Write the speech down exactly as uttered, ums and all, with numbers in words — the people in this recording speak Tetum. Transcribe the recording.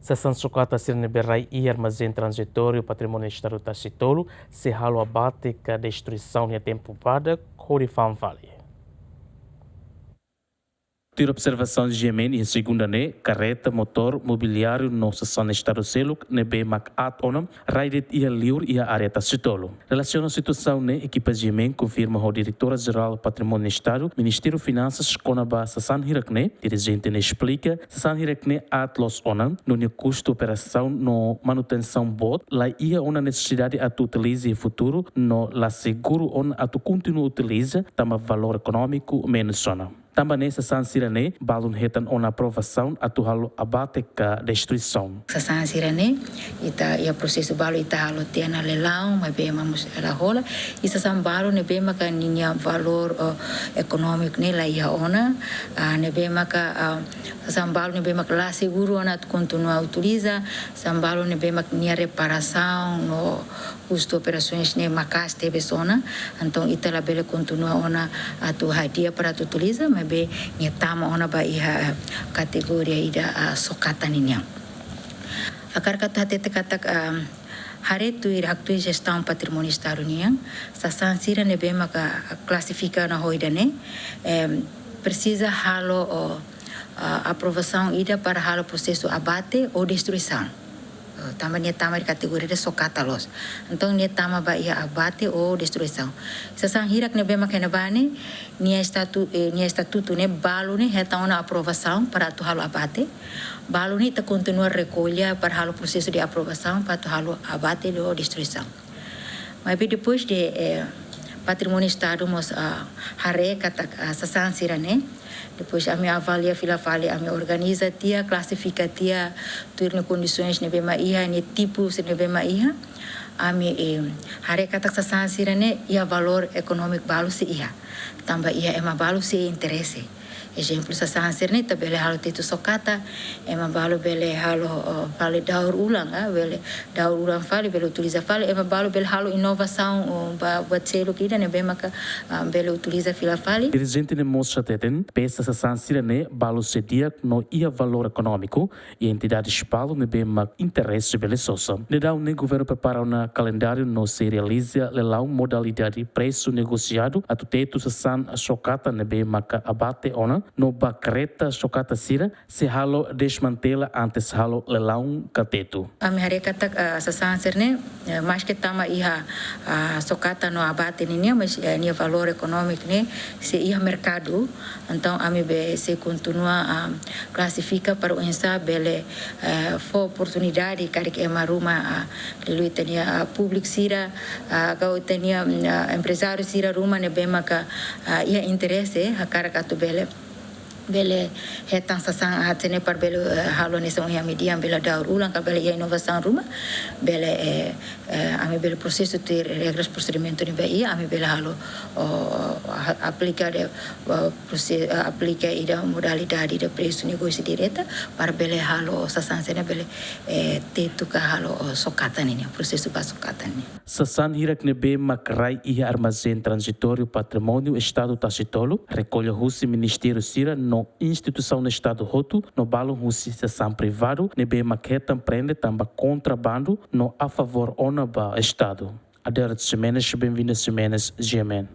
Sasán sokata sira ne'ebé rai iha armazén tranzitóriu Patrimóniu Estadu Tasitolu sei halo abate ka destruisaun iha tempu badak hodi fa'an fali. Tuir observasaun GMN iha segunda ne'e, karreta, motór, mobiliáriu no sasán Estadu seluk ne'ebé mak aat ona rai de'it iha liur iha área Tasitolu. Relasiona situasaun ne'e, ekipa GMN konfirma ho Diretora Jerál Patrimóniu Estadu, Ministériu Finansas, kona-ba sasán hirak ne'e. Dirijente ne'e esplika, sasán hirak ne'e aat loos ona, no nia kustu operasaun no manutensaun boot, la iha ona nesesidade atu utiliza iha futuru, no la seguru ona atu kontinua utiliza, tanba valór ekonómiku menus ona. Tanba ne'e sasán sira-ne'e balun hetan ona aprovasaun atu halo abate ka destruisaun. Sasán sira-ne'e, ita iha prosesu balu ita halo tiha ona leilaun, maibé ema mós la hola. I sasán balu ne'ebé maka ninia valór, eh, ekonómiku ne'e la iha ona, ah, ne'ebé maka, ah, sasán balu ne'ebé maka la seguru ona atu kontinua utiliza, sasán balu ne'ebé maka nia reparasaun no kustu operasoens ne'e maka'as tebes ona, entaun ita labele kontinua ona atu hadi'a para atu utiliza, maibé nia tama ona ba iha, eh, kategoria ida, ah, sokata ninian. Hakarak atu hatete katak, ah, haree tuir haktuir jestaun patrimóniu Estadu nian, sasán sira ne'ebé maka klasifika ona ho ida-ne'e, em, presiza halo, o, ah, aprovasaun ida para halo prosesu abate ou destruisaun. Eh, tanba nia tama iha kategoria ida sokata loos. Entaun nia tama ba iha abate ou destruisaun. Sasán hirak ne'ebé mak iha ne'ebá ne'e, nia estatu-, eh, nia estatutu ne'e balu ne'e hetan ona aprovasaun para atu halo abate. Balu ne'e ita kontinua rekolla para halo prosesu de aprovasaun para atu halo abate ou destruisaun. Maibé depois de, eh, Patrimóniu Estadu mós, ah, haree katak, ah, sasán sira-ne'e. Depois ami avalia fila fali, ami organiza tiha, klasifika tiha, tuir nia kondisoens ne'ebé mak iha, nia tipu sira ne'ebé mak iha. Ami, eh, haree katak sasán sira-ne'e iha valór ekonómiku balu sei iha. Tanba iha ema balu sei interese. Ezemplu, sasán sira-ne'e ita bele halo tetu sokata, ema balu bele halo, oh, fali daur ulang, ah, bele daur ulang fali, bele utiliza fali, ema balu bele halo inovasaun, oh, ba, buat seluk ida ne'ebé maka, ah, bele utiliza fila fali. Dirijente ne'e mós hateten, pesa sasán sira-ne'e balu sei di'ak no iha valór ekonómiku, i entidades balu ne'ebé mak interese bele sosa. Daudaun ne'e governu prepara ona kalendáriu no sei realiza leilaun modalidade presu negosiadu atu tetu sasán sokata ne'ebé maka abate ona, no ba karreta sokata sira sei halo desmantela antes halo leilaun ka tetu. Ami haree katak, ah, sasán sira-ne'e, eh, maske tama iha, ah, sokata no abate ninian, mas, eh, nia valór ekonómiku ne'e sei iha merkadu. Entaun ami be sei kontinua, ah, klasifika para oinsá bele, eh, fó oportunidade karik ema ruma, ah, liuliu ita-nia, ah, públiku sira, ah, ka ita-nia, mm, ah, emprezáriu sira ruma ne'ebé maka, ah, iha interese, hakarak atu bele, bele hetan sasán, ah, sira-ne'e para bele, eh, halo hanesan ohin ami dehan, bele daur ulang ka bele iha inovasaun ruma, bele, eh, eh, ami bele prosesu tuir regras prosedimentu ne'ebé iha, ami bele halo, oh, ha-, aplika de, oh, prose-, eh, aplika ida modalidade ida presu negósiu direta para bele halo sasán sira-ne'e bele, eh, tetu ka halo, oh, sokata ninian, prosesu ba sokata ninian. Sasán hirak ne'ebé mak rai iha armazén tranzitóriu Patrimóniu Estadu Tasitolu, rekolla husi ministériu sira no instituisaun Estadu hotu, no balun husi sasán privadu ne'ebé mak hetan prende tanba kontrabandu no afavór ona ba Estadu. Adelard Ximenes, Benvinda Ximenes, GMN.